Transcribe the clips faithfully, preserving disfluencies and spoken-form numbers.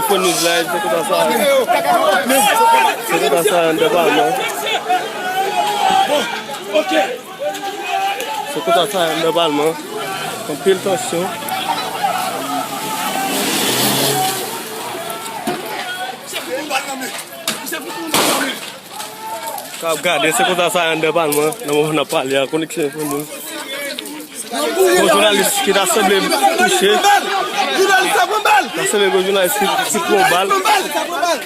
Info News Live, se konsa sa, se konsa sa anndan palman. Se konsa sa anndan palman. Anpil tansyon. K ap gade, se konsa sa anndan palman, nan moman n ap pale a, Koneksyon Info News. Yon jounalis ki ta sanble touche. Jounalis la pran bal. Ta sanble yon jounalis ki, ki pran bal.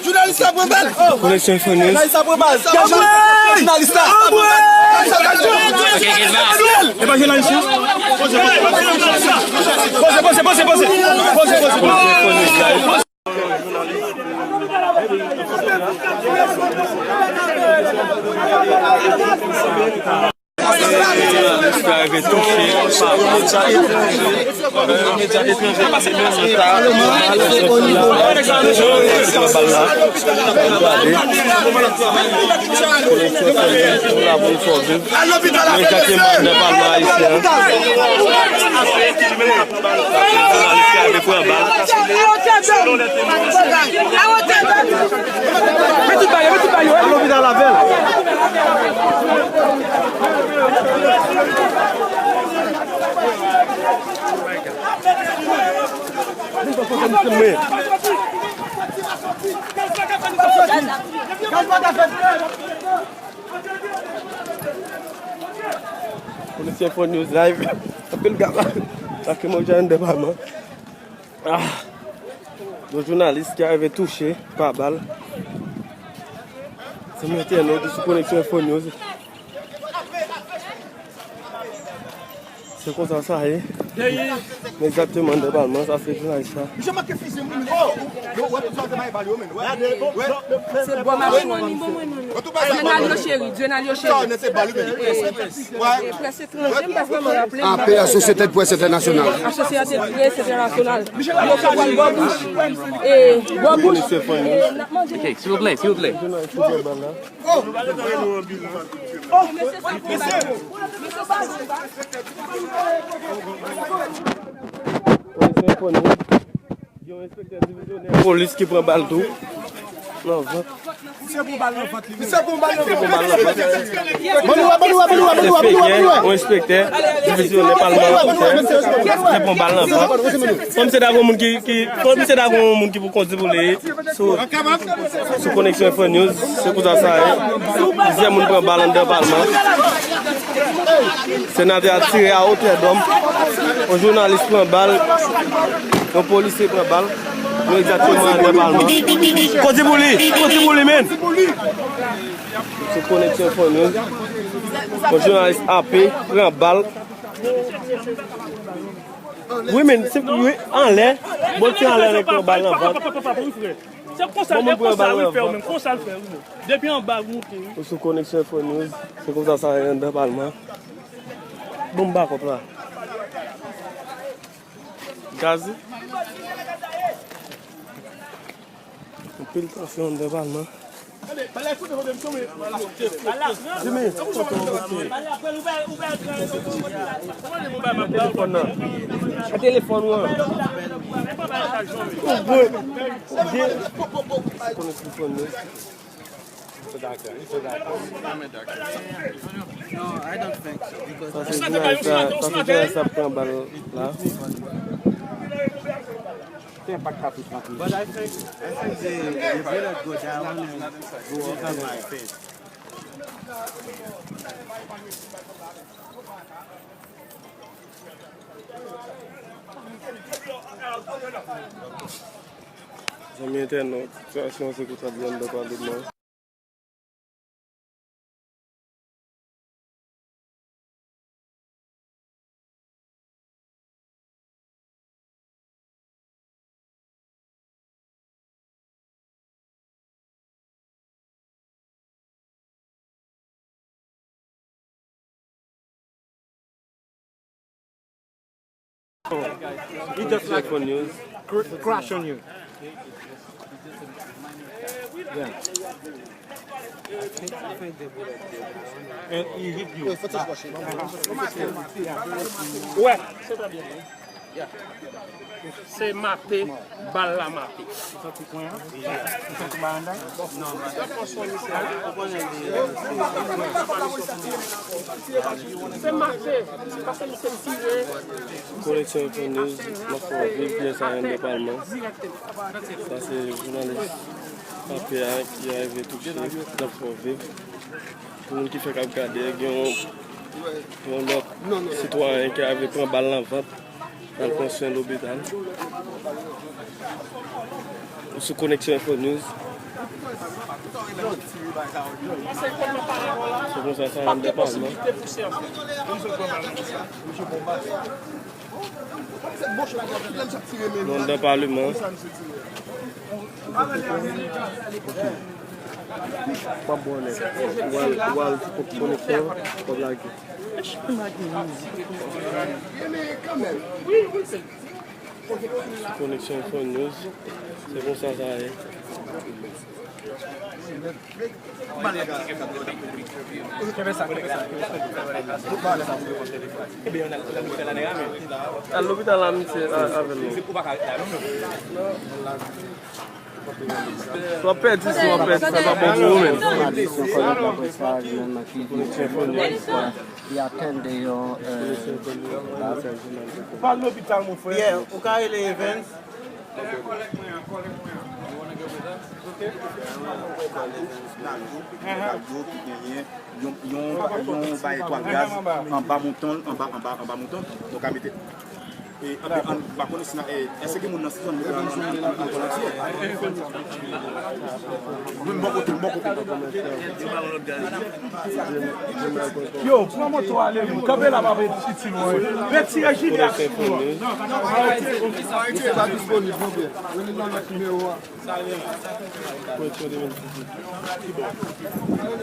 Jounalis la pran bal. Koneksyon Info News. Jounalis la pran bal. Jounalis la pran bal. E pa jounalis, non? Poze, poze, poze, poze. Poze, poze, poze. Jounalis la rive touche pa medya etranje, medya etranje pase nan sa. Bal la. Gade. Koneksyon Info News la pou n fè w viv. Egzakteman anndan palman ayisyen an. Jounalis la rive pran bal. Met tout bal yo, met tout bal yo, eh. Lopital avè l. Koneksyon Info News Live. Anpil gaba. Lakrimojèn anndan palman. Ah. Yon jounalis ki arive touche pa bal. Se mete nou sou Koneksyon Info News. Se konsa sa ye. Men egzakteman anndan palman, sa se jounalis la. Se bò machwon ni bon mwen menm. Dyenal yo cheri, Dyenal yo cheri. Près etranje, m pa vrèman raple. A P, Asosyete Près Entènasyonal. Asosyete Près Entènasyonal. Yo fè bò bouch. E, bò bouch. E, n ap mande. Ok, silvouplè, silvouplè. Polis enfòme. Yon enspektè divizyonè polis ki pran bal tou. Nan vant. Misye pran bal nan vant li. Misye pran bal nan vant. Ban nou wè, ban nou wè, ban nou wè, ban nou wè, ban nou wè, ban nou wè. Yon enspektè divizyonè palman misye pran bal nan vant. Kòm se ta gon moun ki, ki, kòm se ta gon moun ki pou kondui pou li. Sou, sou Koneksyon Info News, se konsa sa ye. Plizyè moun pran bal anndan palman. Senatè a tire a otè dòm. Yon jounalis pran bal. Yon polisye pran bal. Nou egzakteman anndan palman. Kondui pou li! Kondui pou li, men! Sou Koneksyon Info News. Yon jounalis A P pran bal. Wi, men, se, wi, anlè. Bon, ti anlè nèg pran bal nan vant. Se konsa l fè, konsa l fè, wi, men, konsa l fè, wi, men. Depi anba, l moute, wi. Ou sou Koneksyon Info News, se konsa sa ye anndan palman. Bon, m ba kòb la. Gaz. Anpil tansyon anndan palman. Jimmy, telefòn nan. A telefòn ou an. Ou bon. Ou byen. Konnen telefòn nan. No, I don't think so, because sa se jounalis la, sa se jounalis la pran bal la. Te enpak sa tou tranquille. But I think, I think the, the bullet go down and go over my face. Zanmi entènot, sitiyasyon an se konsa li anndan palman. He just like cr- crash on you. Yeah. And he hit you. Ouais. Se mate, bal la mate. Se mate, paske misye tire. Koneksyon Info News, n ap fè w viv pyès a yon depatman. Sa se jounalis papye a ki arive touche, n ap fè w viv. Pou moun ki fèk ap gade, gen yon, yon lòt sitwayen ki arive pran bal nan vant. Al pran swen lopital. Ou sou Koneksyon Info News. Se konsa sa anndan palman. Nou anndan palman. W ap bon lè. W al, w al sou Koneksyon, w ap lage. Sou Koneksyon Info News, se konsa sa ye. Al lopital la, misye, a, avè l non. Si w ap pèdi, si w ap pèdi, sa pa bon pou ou menm. Jounalis yon kòlèg laprès la, li menm ki vin, ki atenn deyò, euh, Pierre, ou ka rele Evans? Yon, yon bay etwal gaz anba mouton, anba, anba, anba mouton. Nou ka mete. E, anben, an, m pa konnen si nan, e, èske gen moun nan zòn nou ka jwenn an, an, an volontye? Wi, m bò kote, m bò kote. Yo, pran moto ale, wi. Kanpe la, pa retire ti lwen. Retire jile ak sou. Sa disponib, mon pè. Rele nan lòt nimewo a.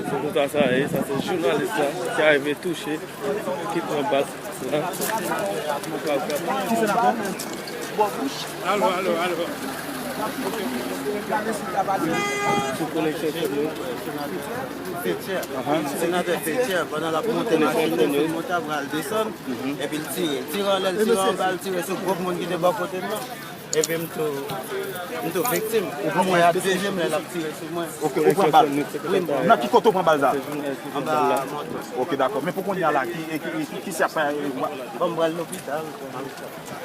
Se konsa sa ye, sa se jounalis la ki arive touche, ki pran bal la. Alo, alo, alo. Sou Koneksyon Info News. Fetchè. Senatè Fetchè, pandan l ap monte machin, li fin monte apre al desann, epi l tire. L tire anlè, l tire anba, l tire sou pwòp moun ki te bò kote m nan. Epi m tou, m tou viktim. Ou pran bal? Mwen ap tire m lè l ap tire sou mwen. Ok, ou pran bal? Wi, m pran. Nan ki kote ou pran bal sa? Anba mòto. Ok, dakò. Men pou kounye a la, ki, ki, ki, ki sa ap fè? Bon, m pral lopital.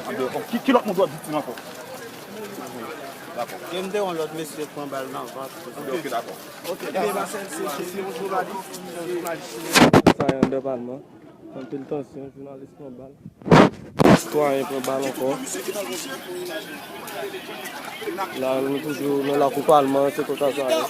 Anben, bon, ki, ki lòt moun w ap viktim ankò? Dakò. Gen m te wè yon lòt mesye pran bal nan vant. Ok, dakò. Ok, ebyen, Marcel, se, se, se yon jounalis, se yon jounalis. Sa yon depatman. Anpil tansyon, jounalis pran bal. Sitwayen pran bal ankò. La, nou toujou nan lakou palman, se konsa sa ye.